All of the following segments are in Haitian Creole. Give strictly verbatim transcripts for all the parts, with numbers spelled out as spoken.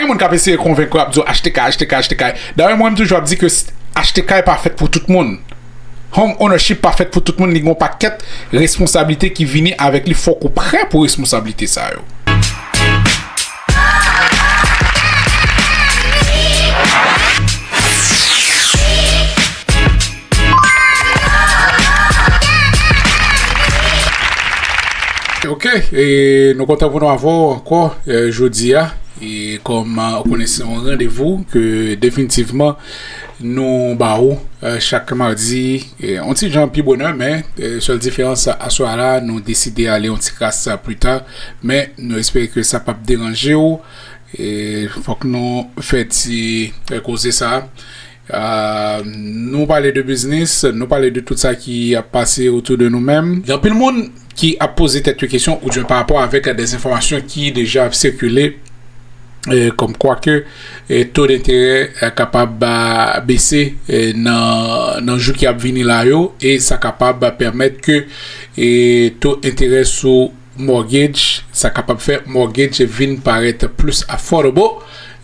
Moun k ap eseye konvenk ou, ap di w achte kay, achte kay, achte kay. Dayè, mwen menm toujou ap di ke s- achte kay pa fèt pou tout moun. Home ownership pa fèt pou tout moun, li gen yon pakèt responsablite ki vini avèk li, fòk ou prè pou responsablite sa yo. Ok, e nou kontan pou nou avè w ankò, e, jodi a. E kòm, e, ou konnen se yon randevou ke definitivman nou ba ou, e, chak madi, e, yon ti jan pi bonè, men, e, sèl diferans aswè a la, nou deside ale yon ti kras pli ta, men nou espere ke sa p ap deranje w. E fòk nou fè ti, e, koze sa. A, nou pale de biznis, nou pale de tout sa ki ap pase otou de nou menm. Gen anpil moun ki ap poze tèt yo kesyon, oudwen pa rapò avèk de enfòmasyon ki deja ap sikile, e, kòmkwa ke, e, to denterè, e, kapab, a, bese, e, nan, nan jou ki ap vini la yo, e sa kapab pèmèt ke, e, to enterè sou mortgage, sa kapab fè mortgage vin parèt plis affordable.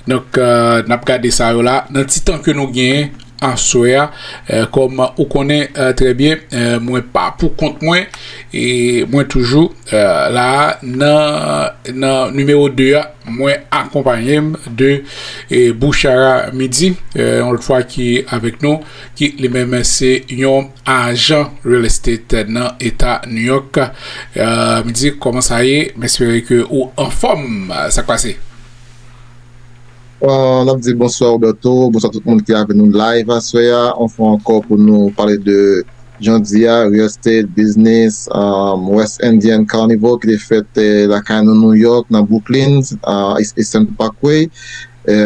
Donk, e, n ap gade sa yo la nan ti tan ke nou genyen aswè a. E, kòm ou konnen, e, trè byen, e, mwen pa pou kont mwen, e mwen toujou, e, la a nan, nan nimewo de a, mwen akonpaye m de, e, Bouchara Midi, e, yon lòt fwa ki avèk nou, ki li menm se yon ajan real estate nan eta New York. E, Midi, kòman sa ye? M espere ke ou anfòm. Sa k pase? Bon, n ap di bonswa Roberto, bonswa tout moun ki avè nou live aswè a. Yon fwa ankò pou nou pale de jodi a, real estate, business, um, West Indian Carnival ki te fèt, e, lakay nou New York, nan Brooklyn, uh, East- Eastern Parkway. E,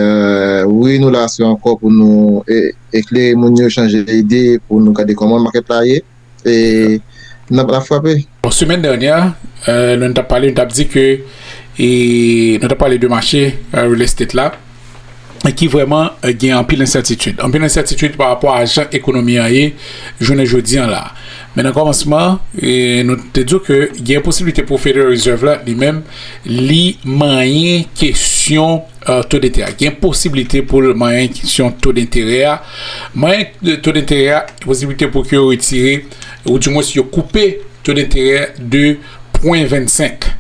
wi, nou la aswè ankò pou nou, e, eklere moun yo, chanje ide, pou nou gade kòman makèt la ye. E n ap, n ap frape. Bon, semèn dènyè, e, nou t ap pale, nou t ap di ke, e, nou t ap pale de mache, e, real estate la, e ki vrèman, e, gen anpil ensètitid. Anpil ensètitid pa rapò a jan ekonomi an ye, jounen jodi an la. Men nan kòmansman, e, nou te di w ke gen posiblite pou Federal Reserve la, li menm, li manyen kesyon, e, to denterè a. Gen posiblite pou l manyen kesyon to denterè a. Manyen to denterè a, posiblite pou ke yo retire, oudimwens yo koupe to denterè de pwen vennsenk.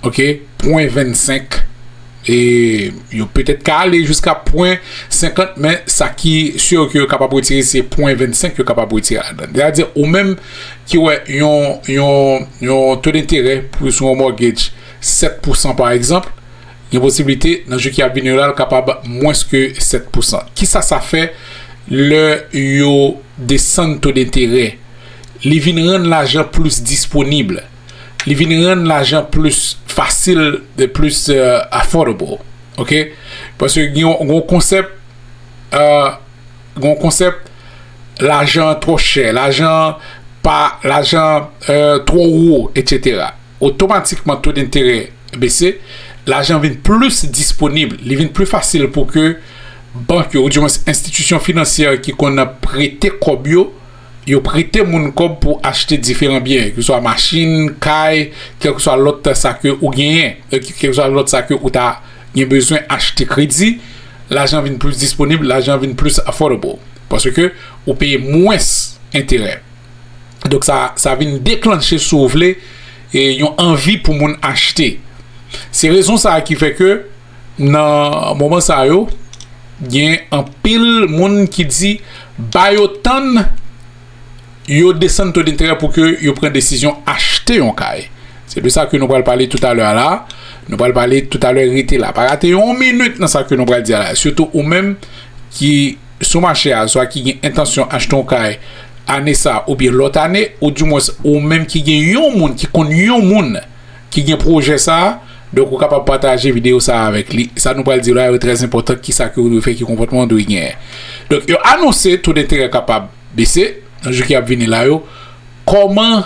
Ok? Pwen vennsenk. E yo petèt ka ale jiska pwen senkant, men sa ki si ke yo kapab retire, se pwen vennsenk yo kapab retire ladan. Sètadi, ou menm ki wè yon, yon, yon to denterè pou sou yon mortgage sèt pousan, pa egzanp, gen posiblite, nan jou ki ap vini yo la, l kapab mwens ke sèt pousan. Kisa sa fè lè yo desann to denterè? Li vin rann lajan plis disponib. Li vin rann lajan plis fasil, plis, e, affordable. Ok? Paske gen yon, gen yon konsèp, e, gen yon konsèp lajan twò chè, lajan pa, lajan, e, twò wo, etsetera. Otomatikman, to denterè bese, lajan vin plis disponib, li vin pli fasil pou ke bank yo, oudimwens enstitisyon finansyè ki konn prete kòb yo, yo prete moun kòb pou achte diferan byen, keseswa machin, kay, kèlkeswa lòt sa ke ou genyen, e, kèlkeswa lòt sa ke ou ta gen bezwen achte kredi, lajan vin plis disponib, lajan vin plis affordable. Paske ou peye mwens enterè. Donk sa, sa vin deklanche, si w vle, e yon anvi pou moun achte. Se rezon sa a ki fè ke nan moman sa yo, gen anpil moun ki di ba yo tann yo desann to denterè pou ke yo pran desizyon achte yon kay. Se de sa ke nou pral pale toutalè a la. Nou pral pale toutalè, rete la. Pa rate yon minit nan sa ke nou pral di a la. Sitou ou menm ki sou mache a, swa ki gen entansyon achte yon kay ane sa a oubyen lòt ane, oudimwens ou menm ki gen yon moun, ki konn yon moun ki gen pwojè sa a, donk ou kapab pataje videyo sa a avèk li. Sa nou pral di la yo trè enpòtan, kisa ke ou dwe fè, ki konpòtman ou dwe genyen. Donk yo anonse to denterè kapab bese nan jou ki ap vini la yo. Kòman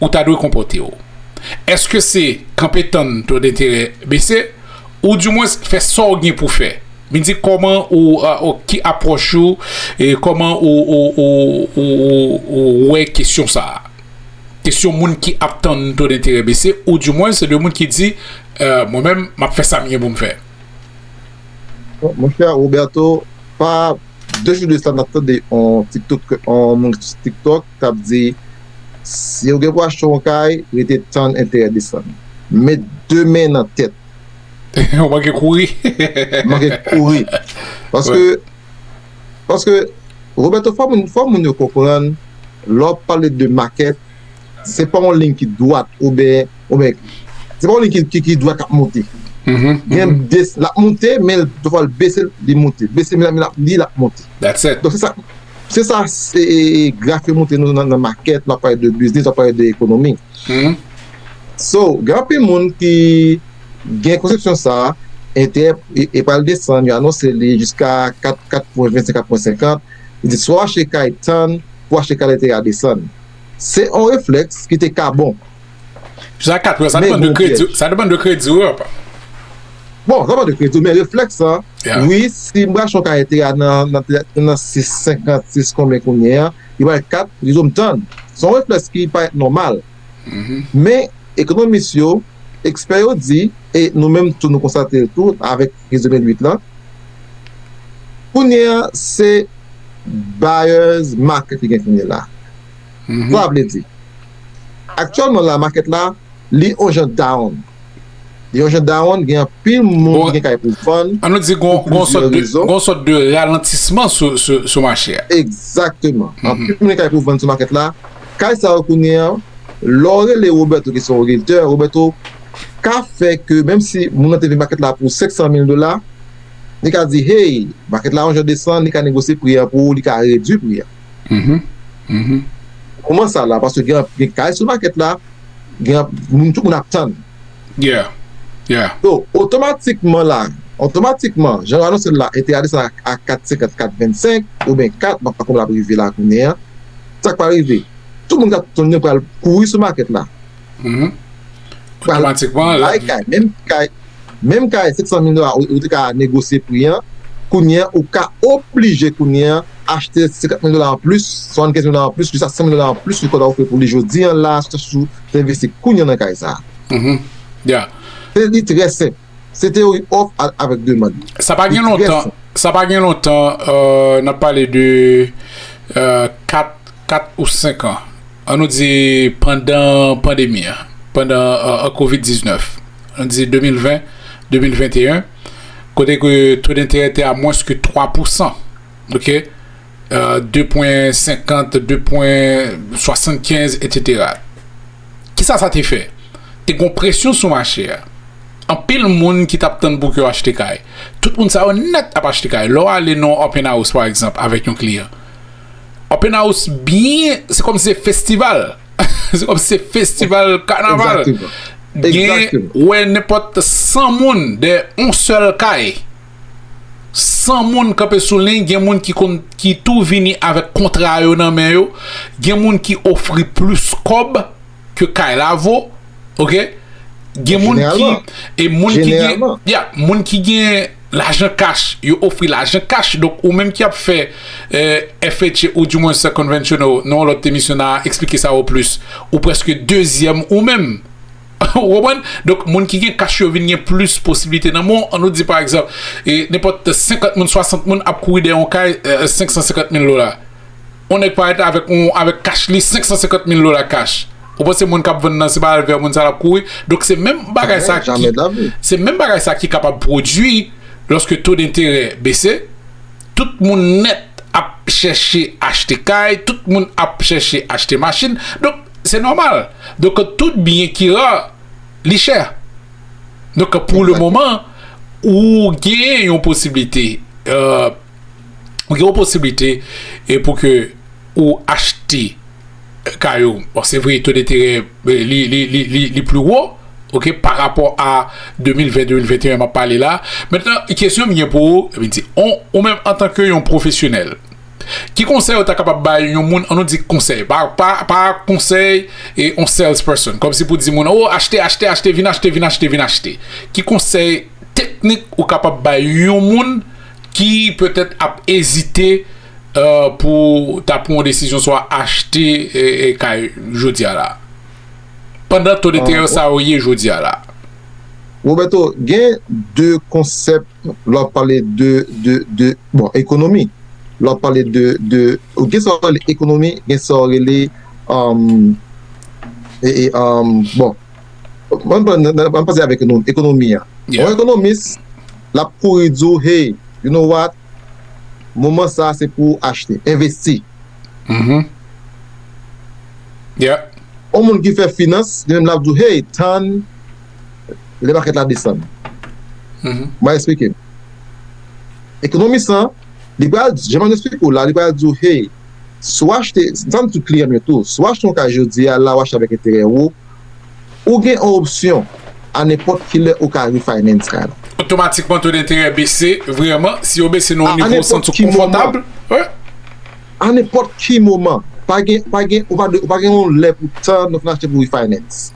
ou ta dwe konpòte w? Èske se kanpe tann to denterè bese, oudimwens fè sa w gen pou fè? Vin di kòman ou, a, ou ki apwòch ou, e kòman ou, ou, ou, ou, ou, ou wè kesyon sa a? Kesyon moun ki ap tann to denterè bese, oudimwens se de moun ki di, e, mwen menm, m ap fè sa m gen pou m fè. Monchè Roberto, pa de jou de sa n ap tande yon TikTok, yon moun sou TikTok k ap di, si w gen pou achte yon kay, rete tann enterè desann. Met de men nan tèt. Ou manke kouri. Manke kouri. Paske, paske, Roberto, fò moun, fò moun yo konprann, lè w ap pale de market, se pa yon liy ki dwat oubyen, oubyen, se pa yon liy ki, ki, ki dwat k ap monte. Gen des, l ap monte, men toufwa l bese, li monte. Bese, men l ap, li l ap monte. That's it. Donk se sa, se sa, se graf yo montre nou nan, nan market, lè w ap pale de biznis, lè w ap pale de ekonomi. So, gen anpil moun ki gen konsepsyon sa, enterè e, e pral desann, yo anonse li jiska kat, kat pwen vennsenk, kat pwen senkant. Li di, swa w achte kay tann, pou w achte kay lè enterè a desann. Se yon reflèks ki te ka bon. Sa kat pwen, sa depann de kredi, sa depann de kredi w, papa. Bon, sa depann de kredi, men reflèks sa, wi, si m achte yon kay enterè a nan, nan, nan sis senkant, sis konbyen kounye a, li pral kat, li di m tann. Se yon reflèks ki parèt nòmal. Men, ekonomis yo, ekspè yo di, e nou menm tou nou konstate l tou avèk kriz de mil uit lan, kounye a se buyers market ki gen kounye la. Sa vle di, aktyèlman la, market la, li yon jan down. Li yon jan down, gen anpil moun ki gen kay pou vann. An nou di, gon, gon sòt de, gon sòt de ralantisman sou, sou, sou mache a. Egzakteman. Anpil moun gen kay pou vann sou market la. Kay sa yo kounye a, lè w rele Roberto ki se yon realtor, Roberto ka fè ke menm si moun nan te vin market la pou senk san mil dola, li ka di, hey, market la yon jan desann, li ka negosye pri a pou ou, li ka redui pri a. Moman sa la, paske gen, gen kay sou market la, gen moun, tout moun ap tann. Yeah. Yeah. So, otomatikman la, otomatikman, jan yo anonse l la, enterè a desann a, a kat senkant, kat vennsenk, oubyen kat, m pa konn konbyen l ap rive la kounye a. Sa k pral rive? Tout moun k ap tann yo pral kouri sou market la. Otomatikman, la. Bay kay, menm kay, menm kay senk san mil dola, ou, ou te ka negosye pri an, kounye a, ou ka oblije kounye a achte senkant mil dola anplis, swasannkenz mil dola anplis, jiska san mil dola anplis, ke kòd la ofri pou li jodi an la, sou te envesti kounye a nan kay sa. Yeah. Se li trè senp. Se teyori òf a, avèk demann. Sa pa gen lontan, sa pa gen lontan, euh, n ap pale de, euh, kat, kat ou senk an. An nou di pandan pandemi an, pandan, euh, euh, kovid diznèf. An nou di de mil ven, de mil venteyen, kote ke to denterè te a mwens ke twa pousan. OK? Euh, de pwen senkant, de pwen swasannkenz, etsetera. Kisa sa te fè? Te gon presyon sou mache a. Anpil moun ki t ap tann pou ke yo achte kay. Tout moun sa yo nèt ap achte kay. Lè w ale nan open house, pa egzanp, avèk yon kliyan. Open house byen, se kòmsi se festival. Se kòmsi se festival kanaval. Gen, ou wè nenpòt san moun dèyè yon sèl kay. San moun kanpe sou liy, gen moun ki konn, ki tou vini avèk kontra yo nan men yo, gen moun ki ofri plis kòb ke kay la vo, OK? Gen moun ki, e moun ki gen, yeah, moun ki gen lajan kach, yo ofri lajan kach, donk ou menm ki ap fè, euh, F H A ou dimwen sa conventional, nan yon lòt emisyon n a eksplike sa yo plis, ou prèske dezyèm ou menm. Ou konprann? Donk, moun ki gen kach yo vin gen plis posiblite nan men w. An nou di, pa egzanp, e, nenpòt senkant moun, swasant moun ap kouri dèyè yon kay, euh, senk san senkant mil dola. Yon nèg parèt avèk yon, avèk kach li, senk san senkant mil dola kach. Ou panse moun k ap vann nan, se pa al vè moun sa l ap kouri? Donk, se menm bagay sa ki, se menm bagay sa ki kapab pwodui lòske to denterè bese. Tout moun nèt ap chèche achte kay, tout moun ap chèche achte machin. Donk, se nòmal. Donk, tout byen ki ra, li chè. Donk, pou le moman, ou gen yon posiblite, euh, ou gen yon posiblite, e pou ke ou achte kay ou. Bon, se vre, to denterè, eh, li, li, li, li, li pli wo, OK, pa rapò a de mil ven, de mil venteyen m ap pale la. Mentnan, kesyon m gen pou ou, m di, on, ou menm antanke yon pwofesyonèl, ki konsèy ou ta kapab bay yon moun, an nou di konsèy, pa, pa, pa konsèy e yon salesperson, kòmsi pou di moun, oh, achte, achte, achte, vin achte, vin achte, vin achte. Ki konsèy teknik ou kapab bay yon moun ki petèt ap ezite, euh, pou ta pran yon desizyon swa achte, e, e, kay jodi a la? Pandan to denterè sa yo ye jodi a la. Roberto, gen de konsèp lè w ap pale de, de, de, bon, ekonomi. Lè w ap pale de, de, gen sa w rele ekonomi, gen sa w rele, um, e, e, um, bon, mwen, mwen, mwen, mwen panse avèk ekonomi, ekonomi an. Yeah. Yon ekonomis, l ap kouri di w, hey, you know what? Moman sa a se pou w achte, envesti. Mhm. Yeah. Yon moun ki fè finans, li menm l ap di w, hey, tann, lè makèt la desann. Mhm. Mwen eksplike. Ekonomis lan, li pral, jan mwen eksplike w la, li pral di w, hey, si w achte, sa m tout kliyan m yo tou, si w achte yon kay jodi a, la w achte avèk enterè wo, ou gen yon opsyon a nenpòt ki lè ou ka refinance kay la. Otomatikman, to denterè bese, vrèman, si yo bese nan yon nivo w santi w konfòtab. A nenpòt ki moman, pa gen, pa gen, ou pa, ou pa gen yon lè pou tann, ou fin achte pou refinance.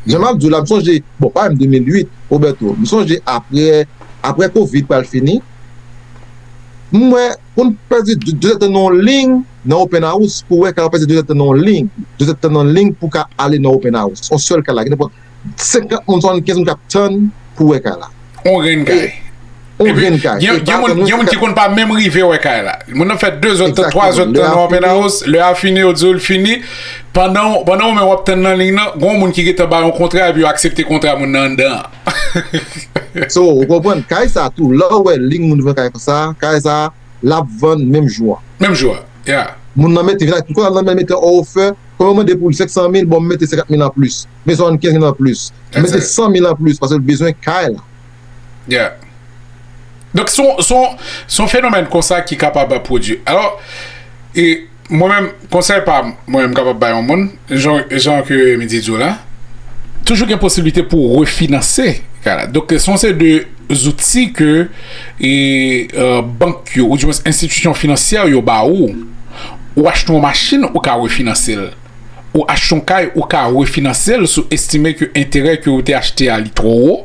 Jan m ap di w la, m sonje, bon, pa menm de mil uit, Roberto, m sonje apre, apre Covid pral fini, m wè, pou n pèdi de, de zèdtan nan yon liy, nan open house, pou wè kay la pèdi de zèdtan nan yon liy, de zèdtan nan liy pou ka ale nan open house. Yon sèl kay la, gen nenpòt senkant moun, swasannkenz moun k ap tann pou wè kay la. On grenn kay. On grenn kay. Gen, gen moun, gen moun ki konn pa menm rive wè kay la. Moun nan fè de zèdtan, twa zèdtan nan open house, lè a fini, yo di w l fini. Pandan, pandan ou menm w ap tann nan liy nan, gen yon moun ki gentan ba yon kontra, epi yo aksepte kontra moun nan anndan an. So, ou konprann, kay sa tou, lè w wè liy moun vin kay konsa, kay sa, l ap vann menm jou an. Menm jou an, yeah. Moun nan mete, vin ak, kou l nan mete ofè, kòm yo mande pou l senksan mil, bon, m mete senkant mil an plis, m mete swasannkenz mil an plis, m mete san mil an plis, paske l bezwen kay la. Yeah. Donk, se yon, se yon, se yon fenomèn konsa ki kapab pwodui. Alò, e mwen menm, konsèy pa m, mwen menm kapab bay yon moun, jan, jan ke Midi di w la, toujou gen posiblite pou refinanse kay la. Donk, se yon seri de zouti ke e, e, bank yo, oudimwens enstitisyon finansyè yo ba ou, ou achte yon machin, ou ka refinanse l. Ou achte yon kay, ou ka refinanse l si w estime ke enterè ke ou te achte a li twò wo,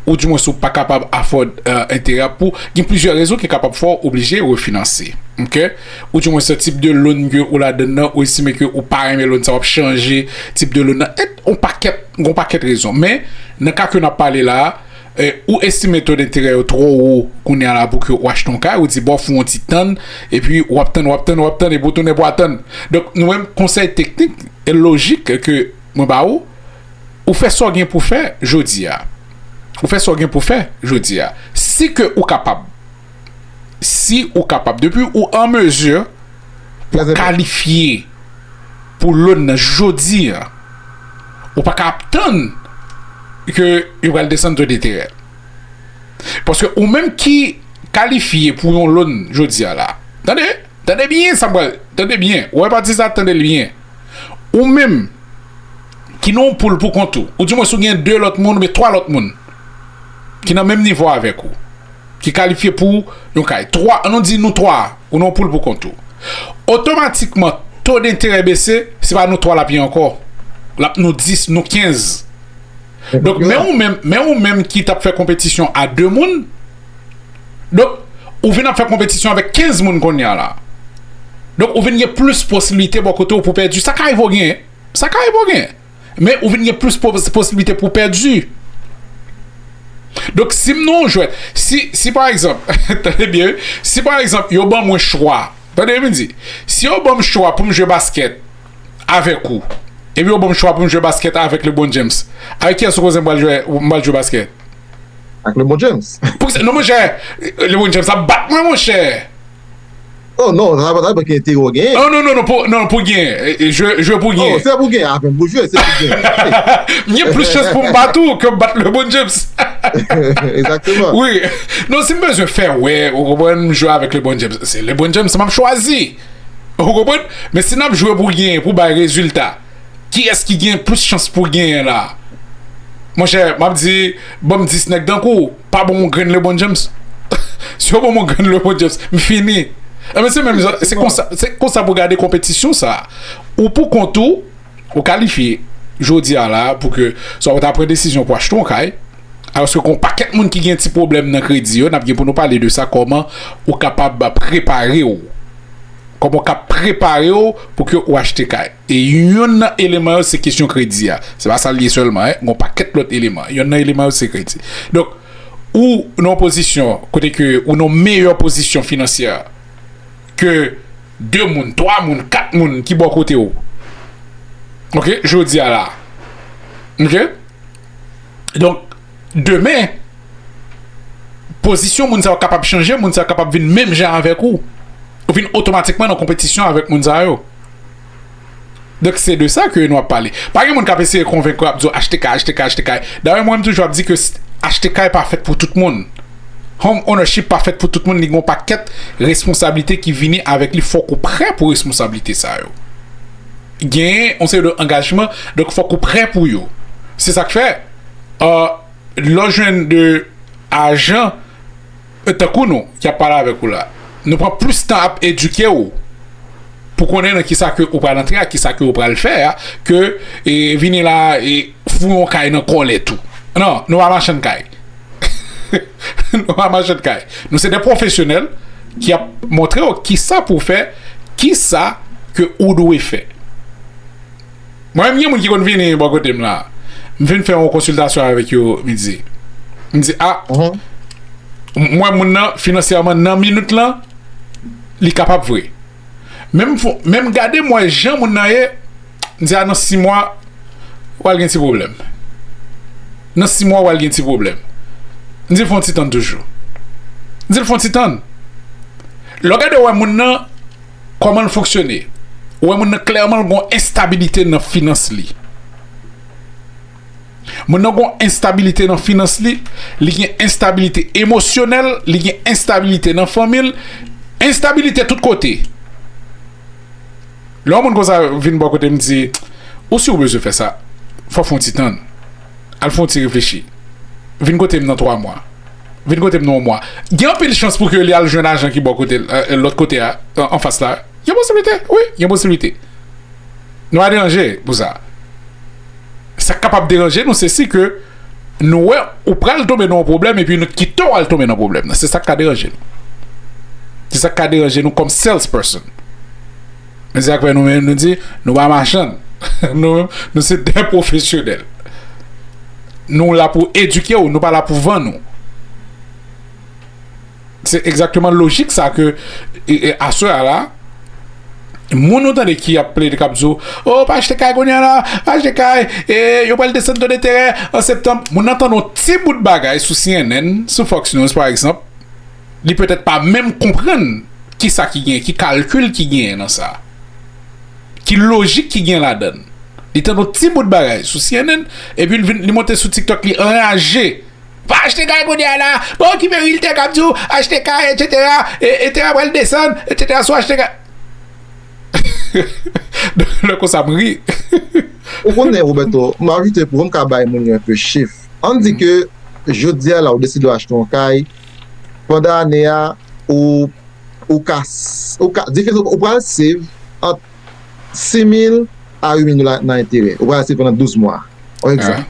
oudimwens ou pa kapab afford, e, enterè a pou, gen plizyè rezon ki kapab fè w oblije refinanse. Oke? Oudimwens se tip de loan ke ou ladann nan, ou estime ke ou pa renmen loan sa, w ap chanje tip de loan nan. E yon pakèt, yon pakèt rezon. Men, nan ka ke n ap pale la a, e, ou estime to denterè yo twò wo kounye a la pou ke ou achte yon kay, ou di, bon, fè yon ti tann, epi w ap tann, w ap tann, w ap tann, epi w tounen pou w atann. Donk, nou menm, konsèy teknik e lojik ke mwen ba ou, ou fè sa w gen pou fè jodi a. Ou fè sa w gen pou fè jodi a. Si ke ou kapab, si ou kapab, depi ou an mezi pou kalifye pou loan nan jodi a, ou pa ka ap tann ke yo pral desann to denterè. Paske ou menm ki kalifye pou yon loan jodi a la, tande, tande byen sa m pral, tande byen, ou wè pati sa, tande l byen. Ou menm ki nan yon poul pou kont ou, oudimwens ou gen de lòt moun oubyen twa lòt moun ki nan menm nivo avèk ou, ki kalifye pou yon kay. Twa, ann nou di nou twa, ou nan yon poul pou kont ou. Otomatikman, to denterè bese, se pa nou twa l ap ye ankò. L ap nou dis, nou kenz. Donk, men ou menm, men ou menm ki t ap fè konpetisyon a de moun, donk, ou vin ap fè konpetisyon avèk kenz moun kounye a la. Donk, ou vin gen plis posiblite bò kote w pou pèdi. Sa ka rive w genyen. Sa ka rive w genyen. Men ou vin gen plis pos-, posiblite pou pèdi. Donk, si m nan yon jwèt, si, si pa egzanp, tande byen, wi, si pa egzanp, yo ban mwen chwa, tande byen m di, si yo ban m chwa pou m jwe baskèt avèk ou, epi yo ban m chwa pou m jwe baskèt avèk LeBron James, avèk kiyès ou konnen m pral jwe, m pral jwe baskèt? Ak LeBron James. Poukisa? Non, monchè, LeBron James ap bat mwen, monchè. Oh non, sa pa, sa pa ki enterè w genyen. Oh non, non, non, pou, non, pou genyen. E, e, jwe, jwe pou genyen. Oh, se pou genyen, apen pou jwe, se pou genyen. M gen plis chans pou m bat ou ke m bat LeBron James. Egzakteman. Wi. Non, si m bezwen fè wè, ou konprann, m jwe avèk LeBron James, se LeBron James m ap chwazi. Ou konprann? Men si n ap jwe pou genyen, pou bay rezilta, kiyès ki gen plis chans pou genyen la? Monchè, m ap di, ban m dis nèg tankou w, pa ban m yon grenn LeBron James. Si yo ban m yon grenn LeBron James, m fini. Enben, se menm jan, se konsa, se konsa pou gade konpetisyon sa a. Ou pou kont ou, ou kalifye jodi a la pou ke swa ou ta pran desizyon pou achte yon kay, alòske gen yon pakèt moun ki gen ti pwoblèm nan kredi yo, n ap gen pou nou pale de sa, kòman ou kapab prepare w. Kòman w ka prepare w pou ke w achte kay. E yonn nan eleman yo, se kesyon kredi a. Se pa sa l ye sèlman, en. Gen yon pakèt lòt eleman. Yonn nan eleman yo, se kredi. Donk, ou nan yon pozisyon kote ke ou nan yon meyè pozisyon finansyè ke de moun, twa moun, kat moun ki bò kote w. Oke, jodi a la. Oke? Donk, demen, pozisyon moun sa yo kapab chanje, moun sa yo kapab vin menm jan avèk ou. Ou vin otomatikman nan konpetisyon avèk moun sa yo. Donk, se de sa ke nou ap pale. Pa gen moun k ap eseye konvenk ou, ap di w achte kay, achte kay, achte kay. Dayè, mwen, m toujou ap di ke s- achte kay pa fèt pou tout moun. Home ownership pa fèt pou tout moun, li gen yon pakèt responsablite ki vini avèk li, fòk ou prè pou responsablite sa yo. Genyen yon seri de angajman, donk fòk ou prè pou yo. Se sa k fè, euh, lè w jwenn de ajan, euh, tankou nou, ki ap pale avèk ou la, nou pran plis tan ap edike w pou konnen nan kisa ke ou pral antre a, kisa ke ou pral fè a, ke, e, vini la, e, foure yon kay nan kòlèt ou. Non, nou pa machann kay. Nou pa machann kay. Nou se de pwofesyonèl ki ap montre w kisa pou w fè, kisa ke ou dwe fè. Mwen menm, gen moun ki konn vini bò kote m la. M vin fè yon konsiltasyon avèk yo midi. M di, a, m wè moun nan finansyèman nan minit lan, li kapab vre. Men m fon, men m gade m wè jan moun nan ye, m di, a, nan sis mwa, w al gen ti pwoblèm. Nan sis mwa, w al gen ti pwoblèm. M di, fon ti tann toujou. M di, l fon ti tann. Lè w gade w wè moun nan, kòman l fonksyone, w wè moun nan klèman l gen yon enstabilite nan finans li. Moun nan gen yon enstabilite nan finans li, li gen enstabilite emosyonèl, li gen enstabilite nan fanmi l, enstabilite tout kote. Lè yon moun konsa vin bò kote m di, ou si w bezwen fè sa, fò w fè yon ti tann. Al fè yon ti reflechi. Vin kote m nan twa mwa. Vin kote m nan yon mwa. Gen anpil chans pou ke li al jwenn ajan ki bò kote l, euh, lòt kote a, an, anfas la. Gen posiblite, wi, gen posiblite. Nou pa deranje pou sa. Sa k kapab deranje nou, se si ke nou wè ou pral tonbe nan yon pwoblèm epi nou kite w al tonbe nan pwoblèm nan. Se sa k ka deranje nou. Se sa k ka deranje nou kòm salesperson. Men se sa k fè nou menm nou di, nou pa machann. Nou menm, nou se de pwofesyonèl. Nou la pou edike w, nou pa la pou vann ou. Se egzakteman lojik sa ke, e, e, aswè a la, moun ou tande ki ap plede, k ap di w, o, pa achte kay kounye a la, pa achte kay, e, yo pral desann to denterè an septanm. Moun nan tande yon ti bout bagay sou C N N, sou Fox News, pa egzanp, li petèt pa menm konprann kisa ki gen, ki kalkil ki genyen nan sa, ki lojik ki gen ladan l. Li tande yon ti bout bagay sou C N N, epi l vin, li monte sou TikTok, li anraje. Pa achte kay kounye a la. Pa okipe realtor k ap di w achte kay, etsetera. E, enterè a pral desann, etsetera. Si w achte kay. Lè konsa, m ri. Ou konnen, Roberto, m ajoute pou m ka bay moun yo enpe chif. Ann di ke jodi a la, ou deside w achte yon kay, pandan ane a, ou, ou ka, ou ka, diferans, ou pral save ant sis mil a uit mil dola nan enterè. Ou pral save pandan douz mwa. Yon egzanp.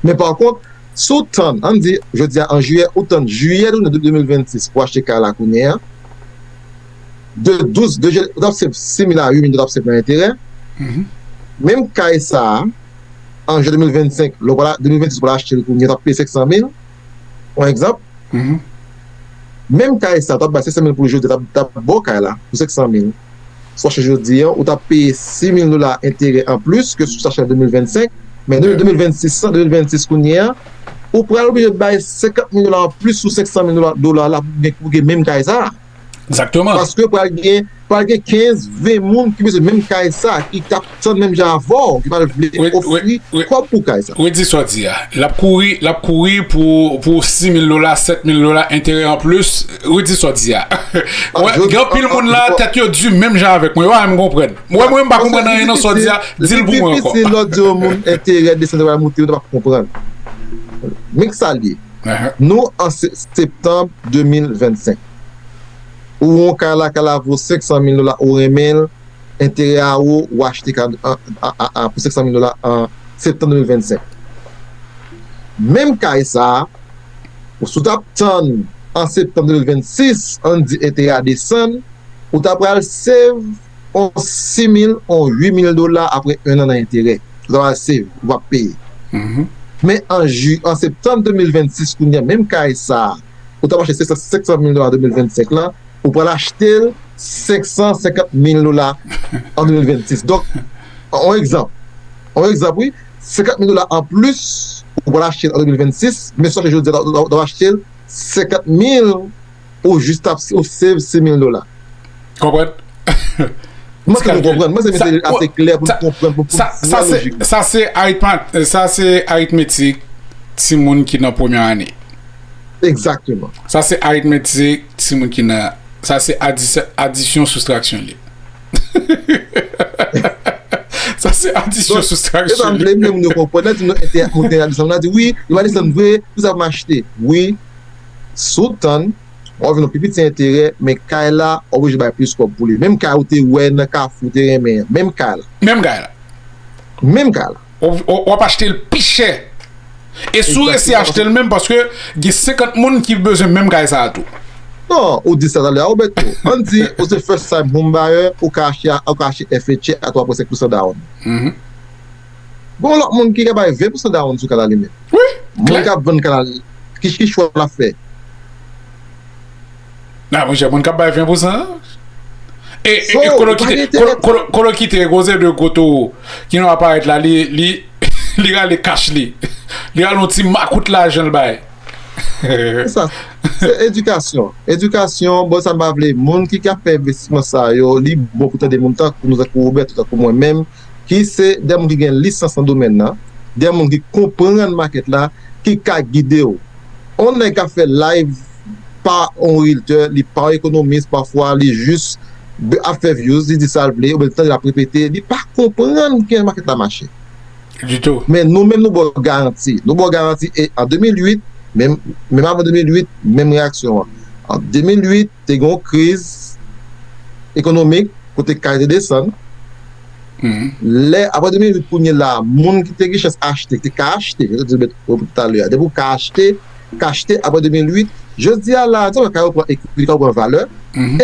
Men pa kont, si w tann, ann di, jodi a an jiyè, ou tann jiyè de de mil vennsis pou achte kay la kounye a, de douz, de jen, ou t ap save sis mil a uit mil ou t ap save nan enterè. Menm kay sa a, an jen de mil vennsenk, lè w pral, de mil vennsis, ou pral achte l kounye a, ou t ap peye senk san mil, yon egzanp. Menm kay sa, ou t ap bay senk san mil pou l jodi a, t ap, t ap ba w kay la pou senk san mil. Si w achte jodi a, ou t ap peye sis mil dola enterè anplis ke si w t achte an de mil vennsenk. Men de mil vennsis, de mil vennsis kounye a, ou pral oblije bay senkant mil dola anplis sou senk san mil dola, dola la pou gen, pou gen menm kay sa a. Egzakteman. Paske pral gen, pral gen kenz, ven moun ki bezwen menm kay sa, ki t ap tann menm jan avè w, ki pral vle ofri kòb pou kay sa. Redi sa w di a. L ap kouri, l ap kouri pou, pou sis mil dola, sèt mil dola, enterè anplis. Redi sa w di a. Gen anpil moun la, tèt yo di menm jan avèk mwen. Yo pa menm konprann. Mwen, mwen, m pa konprann anyen nan sa w di a. Di l pou mwen ankò. Lè w di yon moun enterè desann, pral moute, ou pa konprann. Men k sa l ye. Nou an se-, septanm de mil vennsenk. Ou wè yon kay la, kay la vo senk san mil dola, ou renmen l, enterè a wo, ou achte kay a, a, a, a, pou senk san mil dola an septanm de mil vennsenk. Menm kay sa a, ou si w t ap tann an septanm de mil vennsis, ann di enterè a desann, ou ta pral save on sis mil, on uit mil dola apre enn an nan enterè. Ou ta pral save, ou p ap peye. Men an ji, an septanm de mil vennsis, kounye a, menm kay sa a, ou t ap achte senk san, senk san mil dola de mil vennsenk lan, ou pral achte l senk san senkant mil dola an de mil vennsis. Donk, yon egzanp, yon egzanp, wi, senkant mil dola anplis, ou pral achte l an de mil vennsis, men sa jodi a, ou t ap achte l senkant mil, ou jis ap, ou save sis mil dola. Konprann? Mwen se nou konprann. Mwen se mete ase klè pou nou konprann, pou, pou sa, sa se, sa se aritma-, sa se aritmetik timoun ki nan premyè ane. Egzakteman. Sa se aritmetik timoun ki nan, sa se adis-, adisyon soustraksyon li. Sa se adisyon soustraksyon li. Donk, e sa m vle, m vle moun yo konprann. Lè di nou entè-, moun entèlijan, la di, wi, li pa desann vre, pou sa pou m achte. Wi, si w tann, w ap jwenn yon pi piti enterè, men kay la, w oblije bay plis kòb pou li. Menm kay ou te wè nan Kafou, ou te renmen an. Menm kay la. Menm kay la. Menm kay la. W, w, w ap achte l pi chè. E si w resi achte l menm, paske gen senkant moun ki bezwen menm kay sa a tou. Non, ou di sa talè a, Roberto. Ann di, ou se first time home buyer, ou ka achte, ou ka achte F H A a twa pwen senk pousan down. Gon lòt moun ki ka bay ven pousan down sou kay la li menm. Wi, klè. Moun k ap vann kay la, ki, ki chwa l ap fè? Nan, monchè, moun k ap bay ven pousan an. E, e, e kote w kite, kote, kote, kote w kite, koze de kote w, ki nan aparèt la, li, li, li rale kach li. Li rale yon ti makout lajan l bay. Se sa, se edikasyon. Edikasyon, bon, sa m pa vle. Moun ki ka fè envestisman sa yo, li bon pou tande moun tankou nou, tankou Roberto, tankou mwen menm, ki se de moun ki gen lisans nan domèn nan, de moun ki konprann makèt la, ki ka gide w. On nèg ka fè live pa on realtor, li pa on ekonomis, pafwa li jis be-, ap fè views, li di sa l vle, oubyen tande l ap repete, li pa konprann kijan makèt la mache. Ditou. Men nou menm nou ba w garanti. Nou ba w garanti e an de mil uit, menm, menm avan de mil uit, menm reyaksyon an. An de mil uit, te gen yon kriz ekonomik, kote kay te desann. Lè, apre de mil uit, kounye la, moun ki te gen chans achte, ki te ka achte, jan te di Roberto talè a, depi w ka achte, ka achte apre de mil uit, jodi a la, di w kay yo pran ekwi, kay yo pran valè,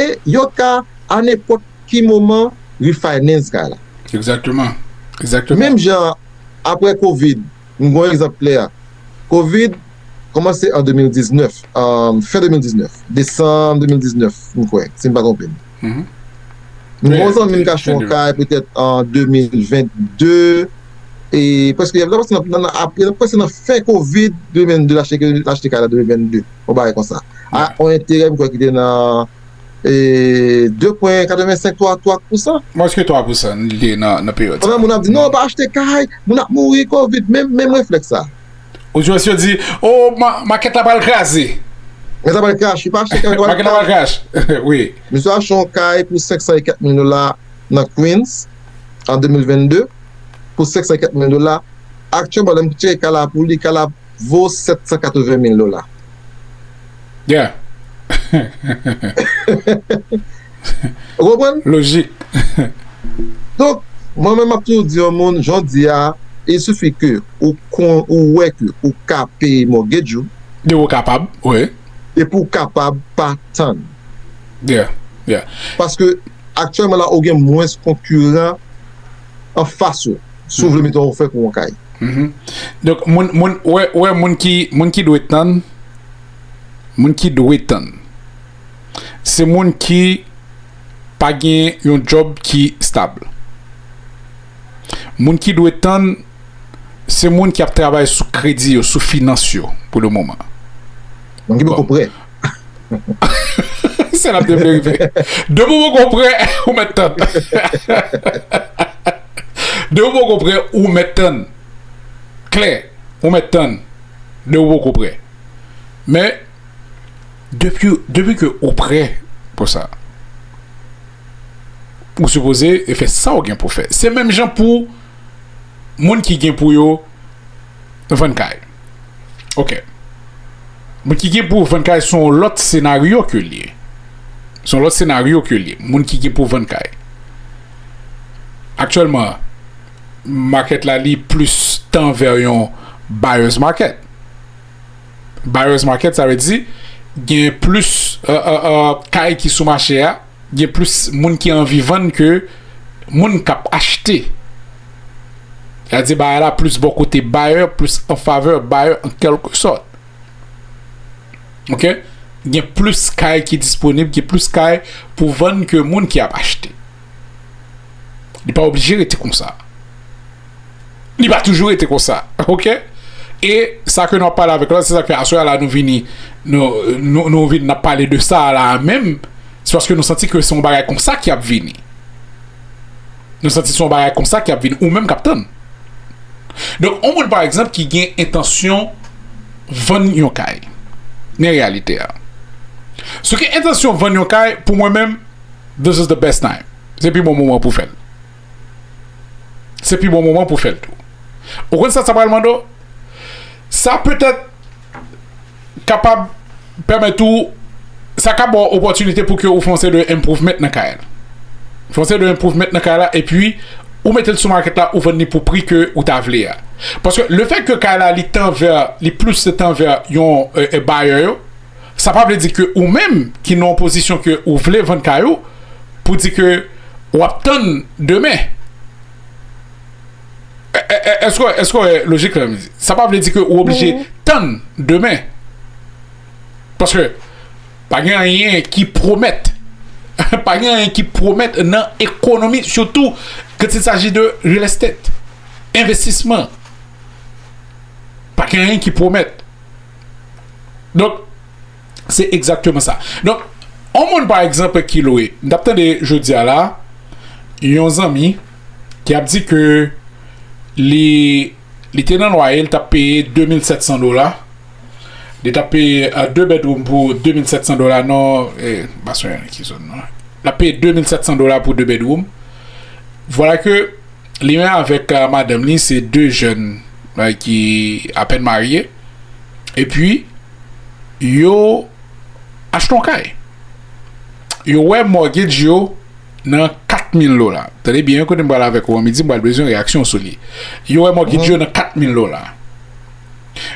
e yo ka, a nenpòt ki moman, refinance kay la. Egzakteman. Egzakteman. Menm jan, apre covid, m gon egzanp klè. Covid kòmanse an de mil diznèf, um, fen de mil diznèf, desanm de mil diznèf, m kwè, si m pa twonpe m. M gon zanmi m k achte yon kay petèt an de mil vennde, e prèske, l ap pase nan, nan, nan, apre, l ap pase nan fen covid de mil vennde, l achte, l achte kay la de mil vennde, yon bagay konsa. A yon enterè, m kwè ki te nan e de pwen katrevensenk, twa, twa pousan. Mwens ke twa pousan li te nan, nan peryòd sa. Pandan moun ap di, "Non, pa achte kay, moun ap mouri, covid," menm, menm reflèks sa. Ou jwenn yo di, "O, ma-, makèt la pral kraze." Makèt la pral krache, pa achte kay, makèt la pral krache. Wi. Misye achte yon kay pou senk san e kèk mil dola nan Queens an de mil vennde, pou senk san e kèk mil dola. Aktyèlman, lè m tcheke kay la pou li, kay la vo sèt san katreven mil dola. Yeah. Ou konprann? Lojik. Donk, mwen menm m ap toujou di yon moun, jodi a, il suffit ke ou kon, ou wè ke ou ka peye mortgage ou. Depi ou kapab, wi. Depi ou kapab, pa tann. Yeah, yeah. Paske aktyèlman la, ou gen mwens konkiran anfas ou, si w vle mete yon ofè pou yon kay. Donk, moun, moun, wè, wè, moun ki, moun ki dwe tann, moun ki dwe tann, se moun ki pa gen yon djòb ki stab. Moun ki dwe tann, se moun ki ap travay sou kredi yo, sou finans yo, pou le moman. Moun ki poko prè. Se l ap devle rive. Depi w poko prè, ou mèt tann. Depi w poko prè, ou mèt tann. Klè, ou mèt tann. Depi w poko prè. Men, depi, depi ke ou prè pou sa, ou sipoze fè sa w gen pou fè. Se menm jan pou moun ki gen pou yo vann kay. Ok. Moun ki gen pou vann kay se yon lòt senaryo ke l ye. Se yon lòt senaryo ke l ye. Moun ki gen pou vann kay. Aktyèlman, makèt la li plis tan vè yon buyer's market. Buyer's market, sa vle di, gen plis, euh, euh, euh, kay ki sou mache a, gen plis moun ki anvi vann ke moun k ap achte. Sa vle di bagay la plis bò kote bayè, plis an favè bayè an kèlkesòt. Oke? Gen plis kay ki disponib, gen plis kay pou vann ke moun ki ap achte. Li pa oblije rete konsa. Li pa toujou rete konsa. Oke? E sa ke nou ap pale avèk la, se sa k fè aswè a la nou vini, nou, nou, nou vin n ap pale de sa a la menm, se paske nou santi ke se yon bagay konsa ki ap vini. Nou santi se yon bagay konsa ki ap vini, ou menm k ap tann. Donk, yon moun, pa egzanp, ki gen entansyon vann yon kay. Men reyalite a. Si w gen entansyon vann yon kay, pou mwen menm, this is the best time. Se pi bon moman pou fè l. Se pi bon moman pou fè l tou. Ou konn sa sa pral mande w? Sa petèt kapab pèmèt ou, sa ka ba w opòtinite pou ke ou fè yon seri de improvement nan kay la. Fè yon seri de improvement nan kay la, epi ou mete l sou market la, ou vann li pou pri ke ou ta vle a. Paske le fè ke kay la, li tan vè, li plis tan vè yon, e, e, bayè yo, sa pa vle di ke ou menm ki nan yon pozisyon ke ou vle vann kay ou, pou di ke w ap tann demen. E, e, e, èske, èske w wè lojik la, mezi? Sa pa vle di ke ou oblije tann demen. Paske pa gen anyen ki pwomèt. Pa gen anyen ki pwomèt nan ekonomi, sitou quand il s'agit de real estate, envestisman. Pa gen anyen ki pwomèt. Donk, se egzakteman sa. Donk, yon moun, pa egzanp, ki lwe. M t ap tande jodi a la, yon zanmi ki ap di ke li, li te nan lwaye, li t ap peye de mil sèt san dola. Li t ap peye, e, de bedroom pou de mil sèt san dola, non, e, m pa sonje ki zòn, non. Li ap peye de mil sèt san dola pou de bedroom. Vwala ke li menm avèk, e, madanm li, se de jèn, e, ki apèn marye. Epi, yo achte yon kay. Yo wè mortgage yo nan kat mil dola. Tande byen, kote m pral avèk ou an midi, m pral bezwen reyaksyon w sou li. Yo wè mortgage yo nan kat mil dola.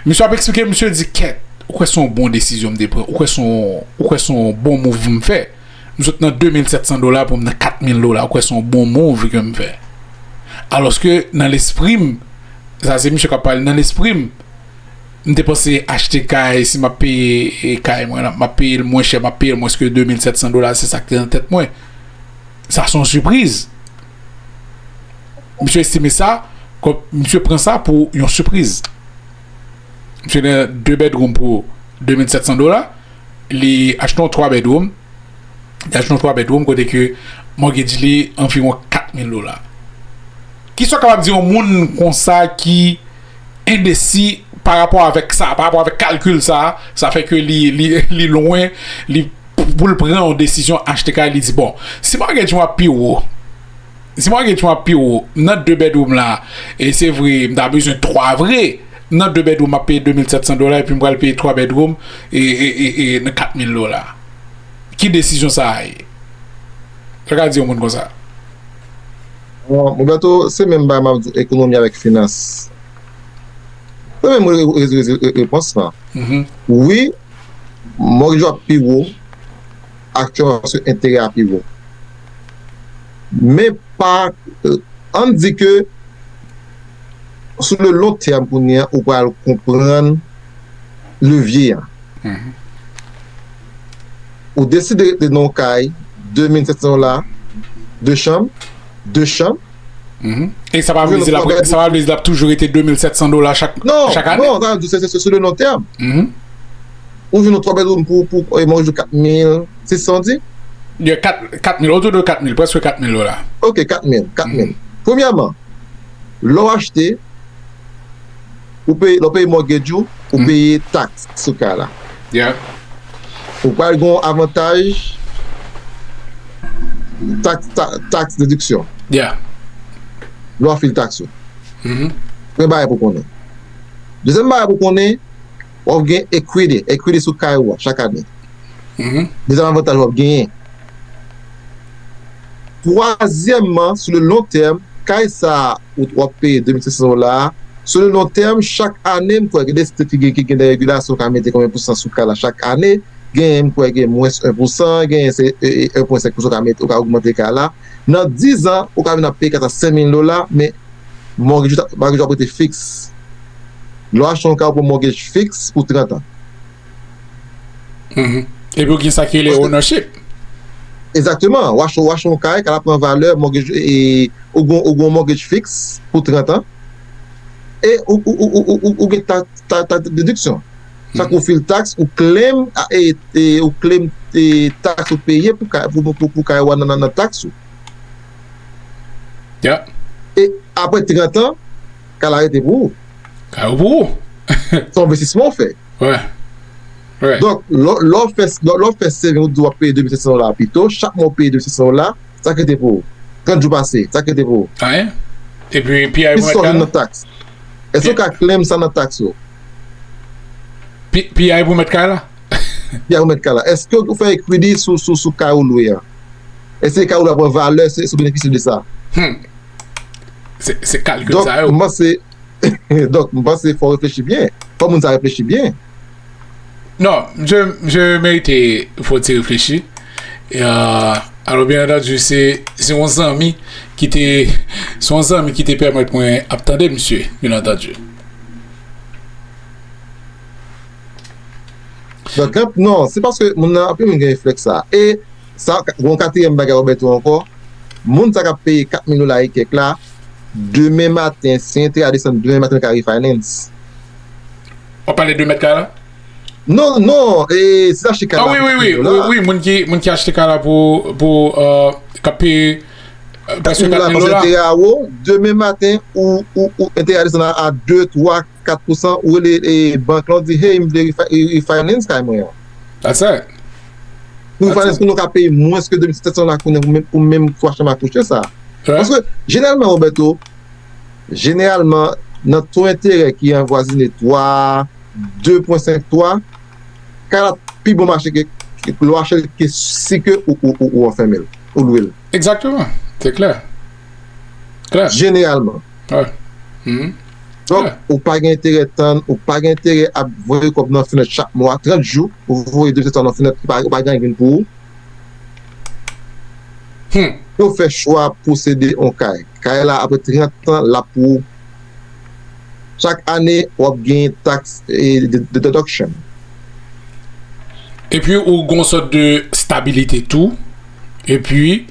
Misye ap eksplike, misye di, "Kèt, ou kwè se yon bon desizyon m te pran? Ou kwè se yon, ou kwè se yon bon move m fè? M sot nan de mil sèt san dola pou m nan kat mil dola. Ou kwè se yon bon move ke m fè?" Alòske nan lespri m, sa se misye k ap pale, nan lespri m, m te panse achte kay, si m ap peye, e, kay mwen la, m ap peye l mwen chè, m ap peye l mwens ke de mil sèt san dola, se sa k te nan tèt mwen. Sa se yon sipriz. Misye estime sa, kòm, misye pran sa pou yon sipriz. Misye nan de bedroom pou de mil sèt san dola, li achte yon twa bedroom, li achte yon twa bedroom kote ke mortgage li anviwon kat mil dola. Kisa w kapab di yon moun konsa ki endesi pa rapò avèk sa, pa rapò avèk kalkil sa, sa fè ke li, li, li lwen, li, pou l pran yon desizyon achte kay, li di, "Bon, si mortgage mwen ap pi wo, si mortgage mwen ap pi wo, nan de bedroom la, e se vre, m ta bezwen twa vre, nan de bedroom m ap peye de mil sèt san dola, epi m pral peye twa bedroom, e, e, e, e nan kat mil dola. Ki desizyon sa a ye?" Sa ka di yon moun konsa? Bon, Roberto, se menm bagay m ap di ekonomi avèk finans. Se menm re- re- re- re- repons lan. Wi, mortgage yo ap pi wo aktyèlman paske enterè a pi wo. Men pa, ann di ke sou le long tèm kounye a, ou pral konprann levye a. Ou deside rete nan yon kay de mil sèt san dola, de chanm, de chanm. E sa pa vle di l ap, sa pa vle di l ap toujou rete de mil sèt san dola chak, chak ane? Non, sa vle di se, se, se sou le long tèm. Ou jwenn yon twa bedroom pou, pou, e, mortgage kat mil sis san, di? Yeah, kat, kat mil, autour de kat mil, prèske kat mil dola. Ok, kat mil, kat mil. Premyèman, lè w achte, ou peye, lè w peye mortgage ou, ou peye taks sou kay la. Yeah. Ou pral gen yon avantaj taks, ta- taks dediksyon. Yeah. Lè w fil taks ou. Premye bagay pou konnen. Dezyèm bagay pou konnen, w ap gen equity, equity sou kay ou a chak ane. Dezyèm avantaj w ap genyen. Twazyèmman, sou le long tèm, kay sa a ou w ap peye de mil sèt san dola a, sou le long tèm, chak ane, m kwè gen de state ki gen, ki gen de regilasyon ka mete konbyen pousan sou kay la chak ane, genyen m kwè gen mwens en pousan, genyen se e, e, en pwen senk pousan ou ka mete, ou ka ogmante kay la. Nan diz an, ou ka vin ap peye kat a senk mil dola, men mortgage ou ta- mortgage ou ap rete fiks. Lè w achte yon kay, ou pran mortgage fiks pou trant an. Mhm. Epi ou gen sa ki rele Paske- ownership. Egzakteman. Ou achte ou achte yon kay, kay la pran valè, mortgage, e, ou gen ou gen yon mortgage fiks pou trant an. E ou, ou, ou, ou, ou, ou gen ta, ta, ta dediksyon. Chak ou fil taks, ou claim, a, e, e, ou claim e, taks ou peye pou, ka- pou, pou, pou, pou kay ou a nan, nan, nan taks ou. Yeah. E apre trant an, kay la rete pou ou. Kay ou pou ou. Se yon envestisman ou fè. Ouais. Ouais. Donk, lè lè w fè lè lè w fè saving, ou di w ap peye de mil sèt san dola pito, chak mwa ou peye de mil sèt san dola, sa k rete pou ou? Trant jou pase, sa k rete pou ou? Anyen. Epi, pi a Ki pou mèt sòti kay la. Nan taks? Èske w ka claim sa nan taks ou? Pi, pi a pou mèt kay la. Pi a pou mèt kay la. Èske ou fè equity sou, sou, sou kay ou lwe a? Èske kay ou lwe a pran valè, se, se ou benefisye de sa? Hmm. Se, se kalkil Donk, sa yo. M panse, donk, m panse fò w reflechi byen. Fò moun sa reflechi byen. Non, misye, misye merite fò ti reflechi. E, euh, alò, byen antandi, se, se yon zanmi ki te, se yon zanmi ki te pèmèt mwen ap tande misye, byen antandi. Donk, non, se paske moun nan, anpil moun gen reflèks sa. E sa, yon katriyèm bagay, Roberto, ankò, moun sa k ap peye kat mil dola e kèk la, demen maten, si enterè a desann, demen maten, l ka refinance. W ap pale de mèt kay la? Non, non, e, si l achte kay Ah la wi, pou wi, kat wi, mil dola, wi, wi, moun ki, moun ki achte kay la pou, pou, euh, k ap peye, euh, prèske kat mil dola, kat mil paske dola. Enterè a wo, demen maten, ou, ou, ou enterè a desann a, a de, twa, kat pousan, ou rele e, bank la, ou di, hey, m vle refi- refinance kay mwen an. That's it. Pou That's refinance, it. Pou nou ka peye mwens ke de mil sèt san dola kounye pou menm, pou menm pou achte makouche sa. Ouais. Paske, jeneralman, Roberto, jeneralman, nan to enterè ki anvwazine twa, de pwen senk, twa, kay la pi bon mache ke, ke lè w achte l ke si ke ou, ou, ou, ou anfèmen l, ou lwe l. Egzakteman. Se klè. Klè. Jeneralman. Ouais. Mhm. Donk, Ouais. Ou pa gen enterè tann, ou pa gen enterè ap voye kòb nan fenèt chak mwa, trant jou, ou voye de mil sèt san nan fenèt, ou pa, ou pa gen anyen pou ou. Hmm. Ou fè chwa posede yon kay. Kay la, apre trant an, l ap pou ou. Chak ane, w ap gen taks e de, de deduction. Epi ou gon sòt de stabilite tou. Epi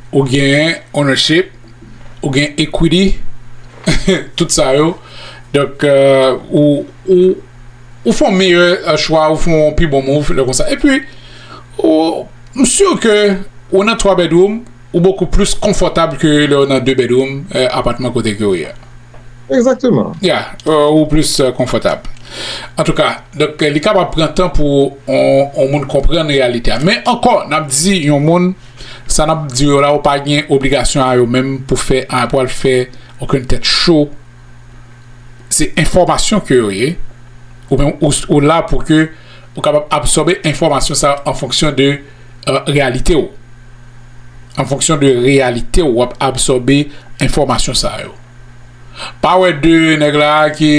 ou gen ownership, ou gen equity, tout sa yo. Donk, euh, ou, ou, ou fè yon meyè, euh, chwa, ou fè yon pi bon move, lè konsa. Epi, ou, m si ke ou nan twa bedroom, ou bokou plis konfòtab ke lè ou nan de bedroom, euh, apatman kote ke ou ye a. Egzakteman. Yeah, euh, ou plis, euh, konfòtab. Antouka, donk, euh, li kapab pran tan pou on, on moun konprann reyalite a. Men ankò, n ap di yon moun, sa n ap di yo la, ou pa gen obligasyon a yo menm pou fè, a, pou al fè okenn tèt cho. Se enfòmasyon ke yo ye. Ou menm, ou, ou la pou ke ou kapab absòbe enfòmasyon sa an fonksyon de, euh, reyalite w. An fonksyon de reyalite w, w ap absòbe enfòmasyon sa yo. Pa wè de nèg la ki,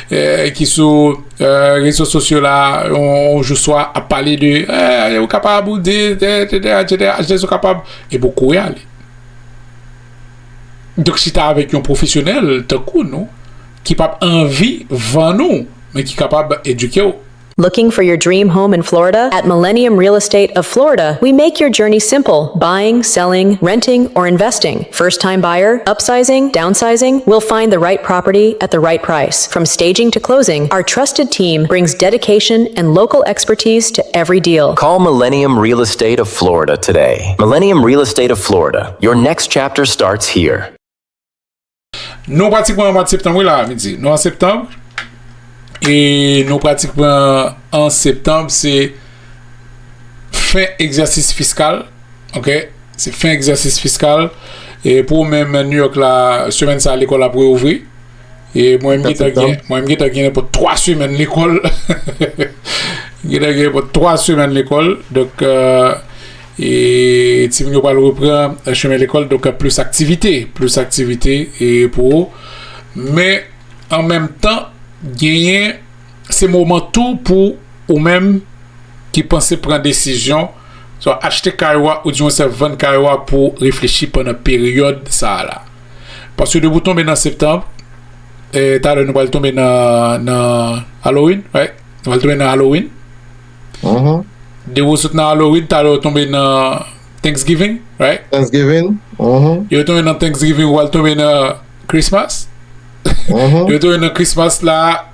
eh, ki sou, eh, rezo sosyo la, yon, yon jou swa ap pale de, eh, ou kapab ou de, de, de, de, de, de, de, ou kapab, epi ou kouri ale. Donk, chita avèk yon pwofesyonèl tankou nou, ki p ap anvi vann ou, men ki kapab edike w. Looking for your dream home in Florida? At Millennium Real Estate of Florida, we make your journey simple. Buying, selling, renting, or investing. First time buyer, upsizing, downsizing? We'll find the right property at the right price. From staging to closing, our trusted team brings dedication and local expertise to every deal. Call Millennium Real Estate of Florida today. Millennium Real Estate of Florida. Your next chapter starts here. Nou pratikman an mwa septanm, wi, la, midi. Nou an septanm. E nou pratikman an septanm, se fen egzèsis fiskal. Ok? Se fen egzèsis fiskal. E pou ou menm, New York la, semèn sa, lekòl ap reouvri. E mwen menm gentan gen, mwen menm gentan gen nenpòt twa semèn lekòl. Gentan gen nenpòt twa semèn lekòl. Donk, euh, e timoun yo pral repran, euh, chemen lekòl. Donk, euh, plis aktivite, plis aktivite e pou ou. Men, an menm tan, genyen, se moman tou pou ou menm, ki panse pran desizyon, swa achte kay ou a, oudimwens vann kay ou a pou reflechi pandan peryòd sa a la. Paske depi w tonbe nan septanm, e, talè nou pral tonbe nan, nan Halloween, right? Nou pral tonbe nan Halloween. Mhm. Depi w sot nan Halloween, talè w tonbe nan Thanksgiving, right? Thanksgiving. Mhm. Yo tonbe nan Thanksgiving, ou pral tonbe nan Christmas. Mhm. Yo tonbe nan Christmas la,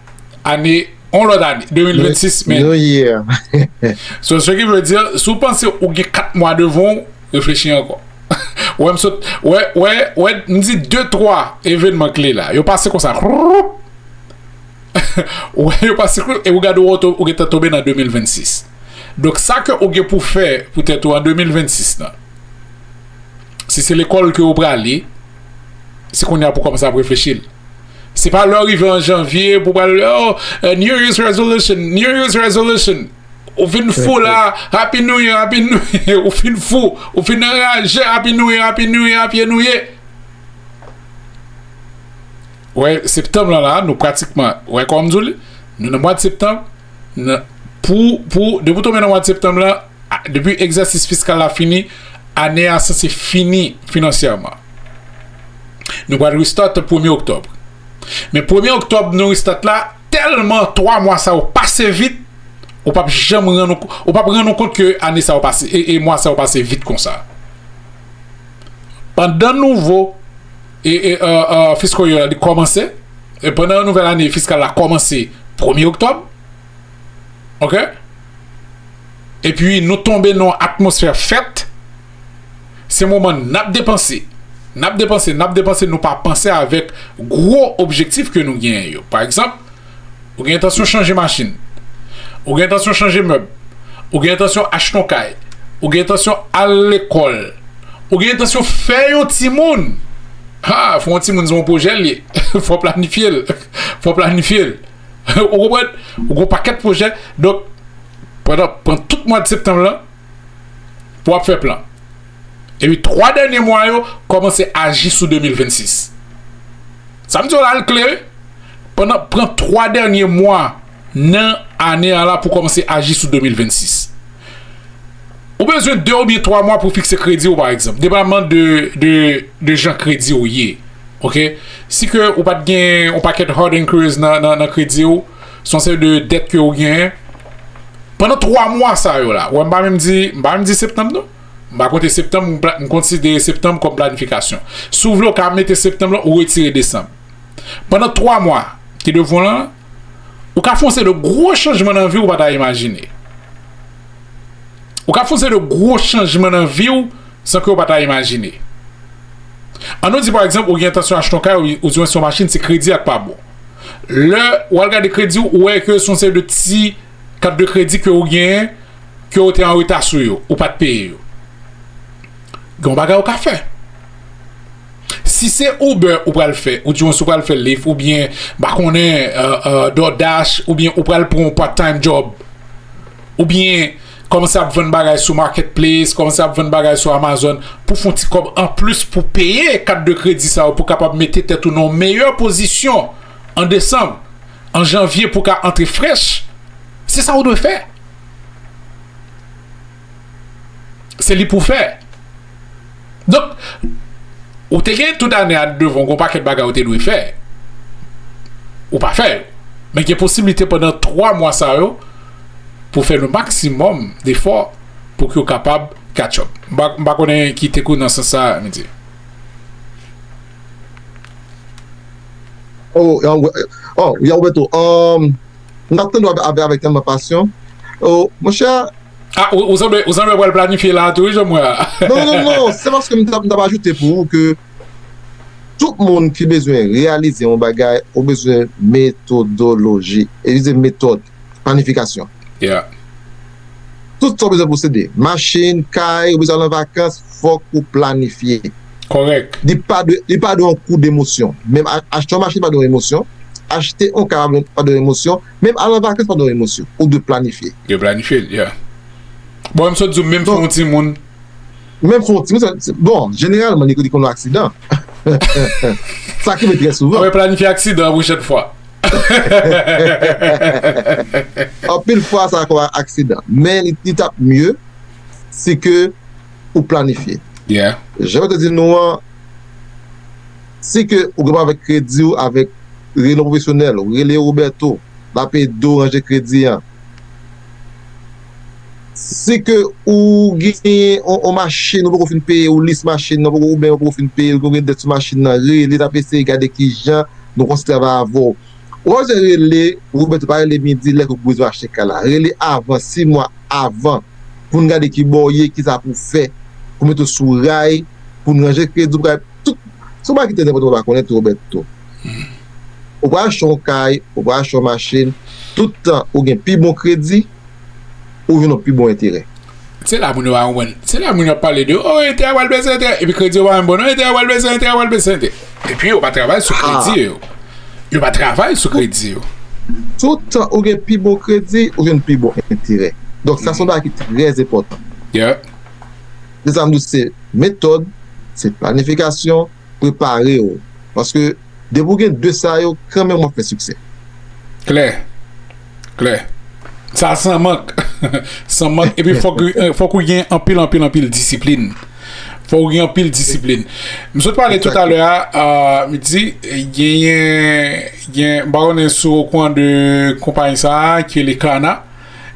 ane, yon lòt ane, de mil vennsis, men. New Year. So, ce qui veut dire, si w panse ou gen kat mwa devan w, reflechi ankò. Wè, m sot, wè, wè, wè, m di de, twa evènman kle la. Yo pase konsa. Wè, yo pase, e ou gade, ou, ou gentan tonbe nan de mil vennsis. Donk, sa ke ou gen pou fè pou tèt ou an de mil vennsis lan, si se lekòl ke ou prale, se kounye a pou kòmanse ap reflechi l. Se pa lè w rive an janvye pou pral, oh, eh, New Year's resolution, New Year's resolution. Ou fin fou la, Happy New Year, Happy New Year, ou fin fou, ou fin anraje, Happy New Year, Happy New Year, Happy New Year. Wè, septanm lan la, nou pratikman, wè, kòm m di w li, nou nan mwa de septanm, nan, pou, pou, depi w tonbe nan mwa de septanm lan, a, depi egzèsis fiskal la fini, ane a sanse fini finansyèman. Nou pral restart premye oktòb. Men premye oktòb nou restart la, tèlman twa mwa sa yo pase vit, ou p ap janm rann ou, ou p ap rann ou kont ke ane sa yo pase, e, e mwa sa yo pase vit konsa. Pandan nouvo, e, e, e, e, fiscal year la, li kòmanse, e pandan nouvèl ane fiskal la kòmanse premye oktòb, ok? Epi nou tonbe nan yon atmosfè fèt, se moman n ap depanse. N ap depanse, n ap depanse, nou pa panse avèk gwo objektif ke nou genyen yo. Pa egzanp, ou gen entansyon chanje machin. Ou gen entansyon chanje mèb. Ou gen entansyon achte yon kay. Ou gen entansyon al lekòl. Ou gen entansyon fè yon timoun. Ha, fè yon timoun se yon pwojè l ye. Fò w planifye l. Fò w planifye l. Ou konprann? Ou gen yon pakèt pwojè. Donk, pandan, pran tout mwa de septanm lan, pou w ap fè plan. Epi twa dènye mwa yo, kòmanse aji sou de mil vennsis. Sa m di w la, l klè, wi. Pandan, pran twa dènye mwa nan ane a la pou kòmanse aji sou de mil vennsis. Ou bezwen de oubyen twa mwa pou fikse kredi w, pa egzanp, depandaman de, de, de jan kredi w ye. Ok? Si ke ou pa t gen yon pakèt hard inquiries nan, nan, nan kredi w, se yon seri de dèt ke ou genyen, pandan twa mwa sa yo la, wè, m pa menm di, m pa menm di septanm, non. M pa konte septanm, m pla-, m konsidere septanm kòm planifikasyon. Si w vle, w ka mete septanm lan, ou retire desanm. Pandan twa mwa ki devan w lan, ou ka fè yon seri de gwo chanjman nan vi w ou pa ta imajine. Ou ka fè yon seri de gwo chanjman nan vi w san ke w pa ta imajine. Ann nou di, pa egzanp, ou gen entansyon achte yon kay, ou, oudimwens yon machin, se kredi a k pa bon. Lè w al gade kredi w, ou wè ke se yon seri de ti kat de kredi ke ou genyen, ke ou te an reta sou yo, ou pa t peye yo. Gen yon bagay ou ka fè. Si se Uber ou pral fè, oudimwens ou pral fè Lyft, oubyen, m pa konnen, euh, euh, DoorDash, oubyen ou pral pran yon part-time job, oubyen kòmanse ap vann bagay sou Marketplace, kòmanse ap vann bagay sou Amazon, pou fè yon ti kòb anplis pou peye kat de kredi sa yo, pou kapab mete tèt ou nan yon meyè pozisyon an desanm, an janvye, pou ka antre frèch, se sa ou dwe fè. Se li pou fè. Donk, ou te gen tout ane a devan w, gen yon pakèt bagay ou te dwe fè. Ou pa fè yo. Men gen posiblite pandan twa mwa sa yo pou fè le maksimòm defò pou ke w kapab catch up. M pa, m pa konnen ki tek ou nan sans sa, Midi. Oh, oh, Roberto, um, m t ap tande w avè, avè, avèk tèlman pasyon. Oh, monchè, Ah, ou, ou sanble, ou sanble pral planifye la tou, wi, jan m wè a. Non, non, non, se paske m t ap, m t ap ajoute pou ou ke tout moun ki bezwen reyalize yon bagay, ou bezwen metodoloji. E li se metòd, planifikasyon. Yeah. Tout sa w bezwen posede. Machin, kay, ou bezwen al an vakans, fòk ou planifye. Kòrèk. Li pa dwe, li pa dwe yon kou demosyon. Menm a-, achte yon machin pa dwe yon emosyon. Achte yon kay pa dwe yon emosyon. Menm al an vakans pa dwe yon emosyon. Ou dwe planifye. Yo planifye l, yeah. Bon, m sot di w, menm fè yon timoun. Menm fè yon timoun, se, se, bon, jeneralman, li, li konn yon aksidan. Sa ki rive trè souvan. Mwen planifye aksidan pwochèn fwa. Anpil fwa, sa ka aksidan. Men li, li t ap mye si ke ou planifye. Yeah. Jan mwen te di nou an, si ke ou gen pwoblèm avèk kredi w, avèk rele yon pwofesyonèl, ou rele Roberto, l ap ede w ranje kredi an. Si ke ou gen yon, yon machin, ou poko fin peye, ou lease machin nan, poko, oubyen ou poko fin peye, ou gen dèt sou machin nan, rele, l ap eseye gade kijan nou konsi travay avè w. Ou pa bezwen rele, ou bezwen pa rele midi lè ke w bezwen achte kay la. Rele avan, sis mwa avan, pou n gade kibò w ye, kisa pou w fè, pou mete w sou ray, pou n ranje kredi w, pou tout. Se yon bagay ki trè enpòtan pou w pa konnen tou, Roberto. Ou pral achte yon kay, ou pral achte yon machin, tout tan ou gen pi bon kredi, ou jwenn yon pi bon enterè. Se la moun yo pa konprann. Se la moun yo ap pale de, oh, enterè pral bese, enterè. Epi kredi yo pa menm bon, non, enterè pral bese, enterè pral bese, enterè. Epi yo pa travay sou kredi yo. Yo pa travay sou kredi yo. Tout tan ou gen pi bon kredi, ou jwenn pi bon enterè. Donk, sa se yon bagay ki trè enpòtan. Yeah. Se sa m di w, se metòd, se planifikasyon, prepare w. Paske depi w gen de sa yo, kanmenm w ap fè siksè. Klè. Klè. Sa san mank. San mank. Epi fòk, fòk ou gen anpil, anpil, anpil disiplin. Fòk ou gen anpil disiplin. M sot pale toutalè a, euh, m di, genyen, gen, m pa konnen si w okouran de konpayi sa a, ki rele Klarna.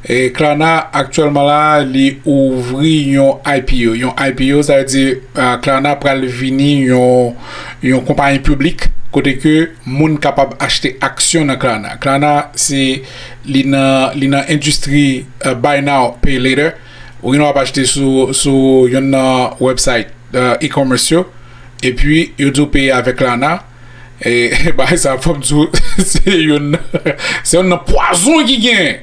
E Klarna aktyèlman la, li ouvri yon I P O. Yon I P O, sa vle di, euh, Klarna pral vini yon, yon konpayi piblik, kote ke moun kapab achte aksyon nan Klarna. Klarna, se, li nan, li nan endistri, euh, buy now, pay later. Ou gen dwa ap achte sou, sou yonn nan website, euh, e-commerce yo. Epi, yo di w peye avèk Klarna. E bagay sa, fò m di w, se yonn, se yonn nan pwazon ki gen.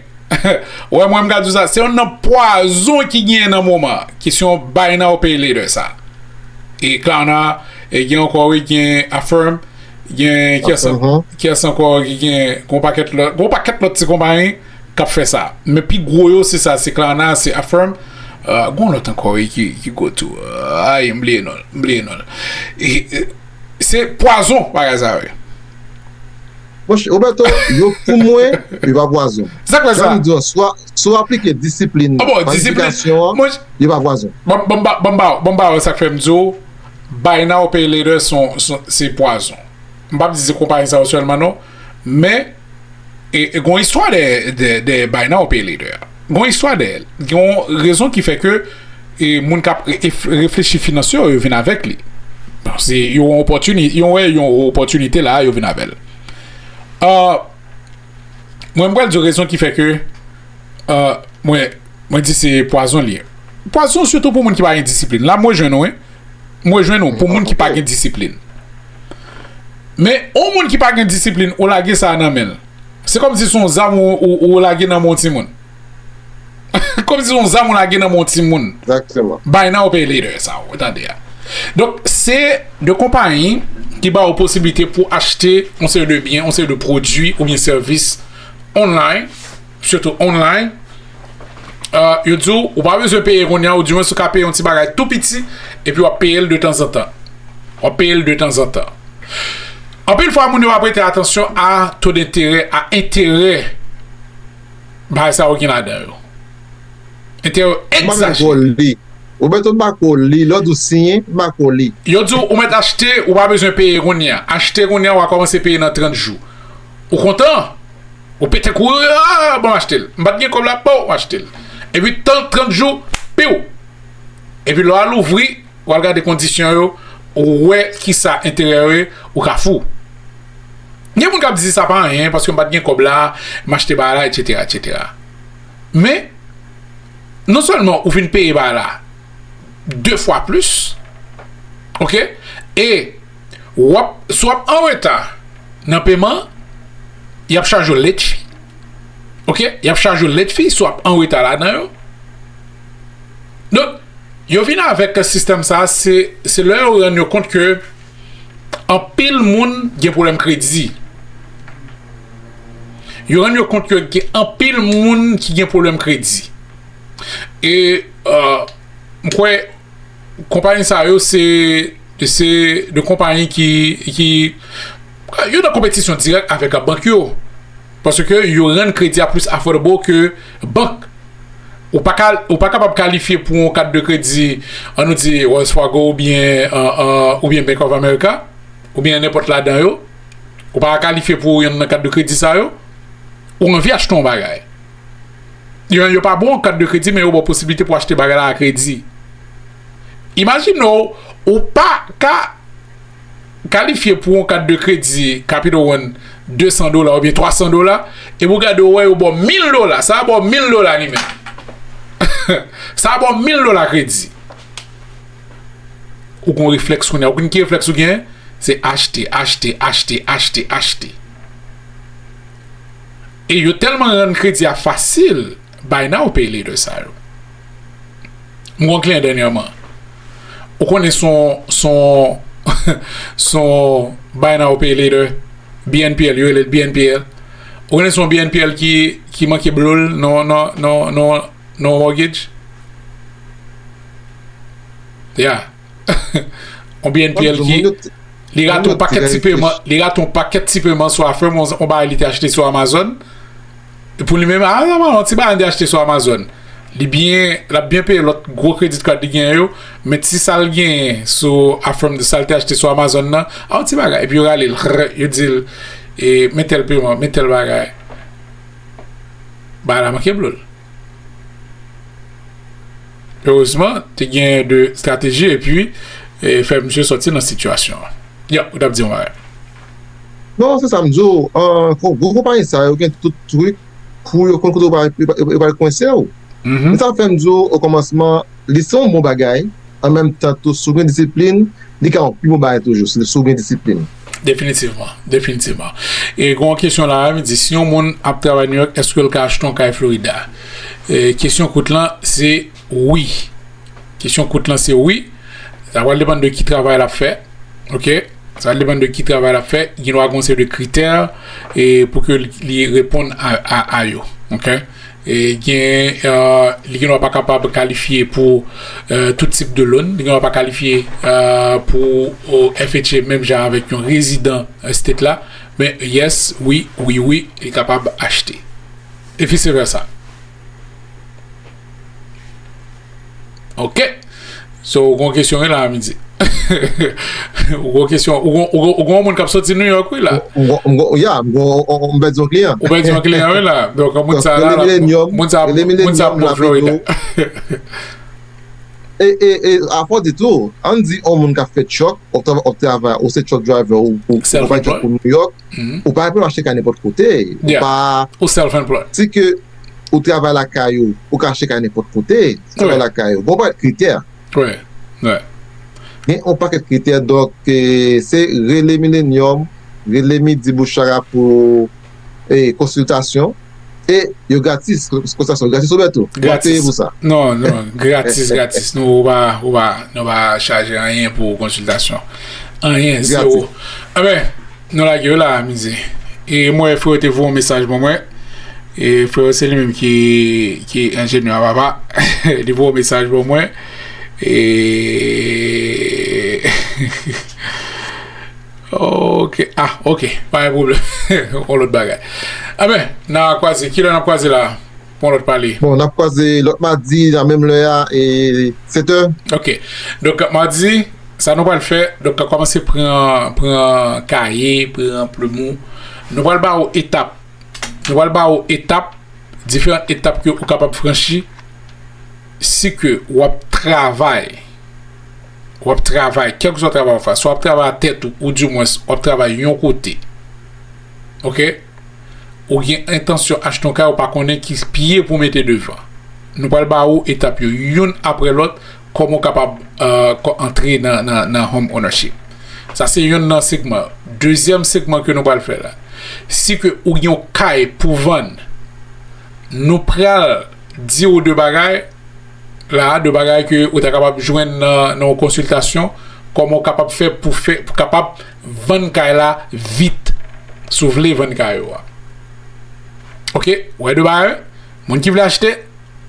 Wè, mwen, m ka di w sa, se yonn nan pwazon ki gen nan moman an. Kesyon buy now, pay later sa. E Klarna, e gen ankò, wi, gen Affirm, gen, kiyès, kiyès ankò ki gen, gon pakèt lòt, gon pakèt lòt ti konpayi k ap fè sa. Men pi gwo yo, se sa, se Klarna, se Affirm. Euh, gon lòt ankò, wi, ki, ki gwo tou. Ay, m bliye non l, m bliye non l. E, e, se pwazon, bagay sa yo ye. Monchè, Roberto, yo pou mwen, yo pa pwazon. Sa k fè sa? Jan m di w, si w, si w aplike disiplin, Ah bon, disiplin, planifikasyon an, monchè, yo pa pwazon. Ban, ban, ban, ban m ba w, ban m ba w sa k fè m di w, buy now, pay later, se yon, se yon, se pwazon. M p ap di se konpayi sa yo sèlman, non. Men, e, e gon istwa dèyè, dèyè, dèyè buy now, pay later a. Gon istwa dèyè l. Gon rezon ki fè ke, e, moun k ap re-, e, reflechi finans yo, yo vin avèk li. Bon, se yon opòtini-, yo wè yon opòtinite la, yo vin avè l. Ah, mwen, m pral di w rezon ki fè ke, ah, mwen, mwen di se pwazon li ye. Pwazon sitou pou moun ki pa gen disiplin. La, mwen jwenn ou, wi. Mwen jwenn ou, pou moun ki pa gen disiplin. Men, yon moun ki pa gen disiplin, ou lage sa nan men l. Se kòmsi se yon zam ou, ou, ou lage nan men yon timoun. Kòmsi se yon zam ou lage nan men yon timoun. Egzakteman. Buy now, pay later, sa, ou tande a. Donk, se de konpayi ki ba ou posiblite pou achte yon seri de byen, yon seri de pwodui oubyen sèvis online, sitou online. Euh, yo di w, ou pa bezwen peye kounye a, ou di mwens ou ka peye yon ti bagay tou piti, epi w ap peye l de tanzantan. W ap peye l de tanzantan. Anpil fwa, moun yo pa prete atansyon a to denterè, a enterè bagay sa yo gen ladan yo. Enterè yo egzajere. Ou pa ko li. Ou mèt ou pa ko li. Lè w siyen, ou pa ko li. Yo di w, ou mèt achte, ou pa bezwen peye kounye a. Achte kounye a, w a kòmanse peye nan trant jou. Ou kontan? Ou pete kouri, ah, bon, m achte l. M pa t gen kòb la, bon, m achte l. Epi tan trant jou, piw! Epi lè w al ouvri, w al gade kondisyon yo, ou wè kisa enterè yo ye, ou ka fou. Gen moun k ap di sa pa anyen, paske m pa t gen kòb la, m achte bagay la, etsetera, etsetera. Men, non sèlman ou vin peye bagay la de fwa plis, oke, e w ap, si w ap an reta nan peman, y ap chaje w late fee. Oke? Y ap chaje w late fee si w ap an reta ladan yo. Donk, yo vin avèk sistèm sa, se, se lè yo rann yo kont ke anpil moun gen pwoblèm kredi. Yo rann yo kont ke gen anpil moun ki gen pwoblèm kredi. E, euh, m kwè konpayi sa yo se, se de konpayi ki, ki, yo nan konpetisyon dirèk avèk bank yo. Paske yo rann kredi a plis affordable ke bank. Ou pa ka, ou pa kapab kalifye pou yon kat de kredi, an nou di Wells Fargo oubyen, an, an, oubyen Bank of America, oubyen nenpòt ladan yo. Ou pa ka kalifye pou yonn nan kat de kredi sa yo. Ou anvi achte yon bagay. Yo, yo pa ba w kat de kredi, men yo ba w posibilite pou achte bagay la a kredi. Imajine w, ou pa ka kalifye pou yon kat de kredi Capital One de san dola oubyen twa san dola, epi w gade w wè yo ba w mil dola, sa a ba w mil dola li menm. Sa a ba w mil dola kredi. Ou gon reflèks kounye a. Ou konn ki reflèks ou genyen? Se achte, achte, achte, achte, achte. E yo tèlman rann kredi a fasil, buy now, pay later sa yo. M gon kliyan dènyèman. Ou konnen son, son, son buy now, pay later, B N P L, yo rele l B N P L. Ou konnen son B N P L ki, ki manke blow l nan, nan, nan, nan, nan mortgage? Yeah. Yon B N P L ki, li rate yon pakèt ti peman, li rate yon pakèt ti peman sou Affirm, yon, yon bagay li te achte sou Amazon. Pou li menm, a, nòmal, yon ti bagay li te achte sou Amazon. Li byen, l ap byen peye lòt gwo credit card li genyen yo, men ti sa l genyen sou Affirm de sa l te achte sou Amazon nan, a, yon ti bagay. Epi yo rale l, yo di l, e, men tèl peman, men tèl bagay. Bagay la manke blow l. Erezman, te gen de estrateji epi, e, fè misye sòti nan sitiyasyon an. Ya, ou t ap di yon bagay. Non, se sa m di w. An, kon, gwo konpayi sa yo gen tout trik pou yo konn kote yo pa, yo pa, yo pa kwense w. Men sa fè m di w, okòmansman, li se yon bon bagay. An menm tan tou, si w gen disiplin, li ka yon pi bon bagay toujou, si w gen disiplin. Definitivman, definitivman. E gon kesyon la, mi di, si yon moun ap travay New York, èske l ka achte yon kay Florida? E kesyon kout lan, se wi. Kesyon kout lan, se wi. Sa pral depann de ki travay l ap fè. Ok? Sa pral depann de ki travay l ap fè. Gen dwa gon seri de kritè e pou ke li, li reponn a, a, a yo. Ok? E gen, e, li gen dwa pa kapab kalifye pou, e, tout tip de loan. Li gen dwa pa kalifye, e, pou, o, F H A menm jan avèk yon rezidan, e, state la. Men yes, wi, wi, wi, li kapab achte. E vice versa. Ok. So, ou gon kesyon wi la, midi. Ou gon kesyon, ou gon, ou gon, ou gon moun k ap soti New York wi la. M gon, m gon, ya, m gon, m pèdi yon kliyan. Ou pèdi yon kliyan wi la. Donk, moun sa la, moun sa, moun sa pran Florida. E, e, e, afò di tou, ann di yon moun k ap fè truck, ou travay, ou se truck driver, ou, ou bay truck pou New York, ou pa pou achte kay nenpòt kote. Ou pa. Ou self-employed. Si ke ou travay lakay ou, ou ka achte kay nenpòt kote, ou travay lakay ou. Bon, pa kritè. Wi, wi. Gen yon pakèt kritè, donk, e, se rele Millennium, rele Midi Bouchara pou, e, konsiltasyon. E yo gratis, konsiltasyon gratis ouvè tou. Ou pa peye pou sa. Non, non, gratis, gratis. Nou, ou pa, ou pa, nou pa chaje anyen pou konsiltasyon. Anyen, zewo. Enben, nou lage yo la, midi. E mwen, frè, te voye yon mesaj pou mwen. E frè, se li menm ki, ki enjenyè a papa. Li voye yon mesaj pou mwen. E ok. Ah, ok. Pa gen pwoblèm. Yon lòt bagay. Enben, n a kwaze. Kilè n ap kwaze la? Pou yon lòt pale. Bon, n ap kwaze lòt madi nan menm lè a, e sèt è. Ok. Donk, madi, sa nou pral fè, donk, kòmanse pran, pran kaye, pran plim ou. Nou pral ba ou etap. Nou pral ba ou etap, diferan etap ke ou kapab franchi si ke w ap travay. W ap travay, kèlkeswa travay w ap fè. Swa w ap travay a tèt ou, oudimwens, w ap travay yon kote. Ok? Ou gen entansyon achte yon kay, ou pa konnen ki pye pou mete devan. Nou pral ba ou etap yo, youn apre lòt, kòman w kapab, e, antre nan, nan, nan home ownership. Sa se youn nan segman. Dezyèm segman ke nou pral fè la. Si ke ou gen yon kay pou vann, nou pral di ou de bagay, la, de bagay ke ou ta kapab jwenn nan, nan yon konsiltasyon, kòman ou kapab fè pou fè, pou kapab vann kay la vit, si w vle vann kay ou a. Ok, ou wè de bagay, moun ki vle achte,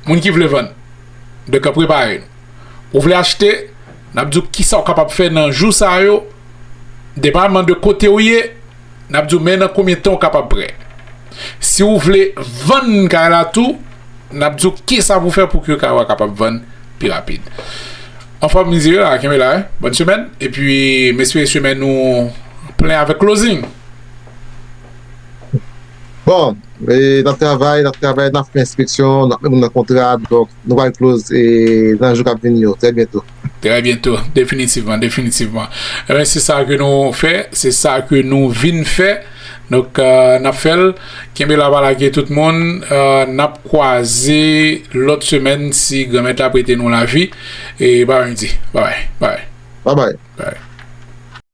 moun ki vle vann. Donk, prepare nou. Ou vle achte, n ap di w kisa w kapab fè nan jou sa yo, depann de kote w ye, n ap di w men nan konbyen tan w kapab prè. Si w vle vann kay la tou, n ap di w kisa pou fè pou ke kay ou a kapab vann pi rapid. Anfòm, mizye la, kenbe la, wi. Bòn semèn. Epi, m espere semèn nou plen avèk closing. Bon, e, n ap travay, n ap travay, n ap fè enspeksyon, n ap met moun nan kontra, donk nou pral close e, nan jou k ap vini yo, trè byento. Trè byento, definitivman, definitivman. Ebyen, se sa ke nou fè, se sa ke nou vin fè. Donk, euh, n ap fè l. Kenbe la, pa lage tout moun. Euh, n ap kwaze lòt semèn si Granmèt la prete nou lavi. E ba lundi. Bye bye. Bye. Bye bye. Bye.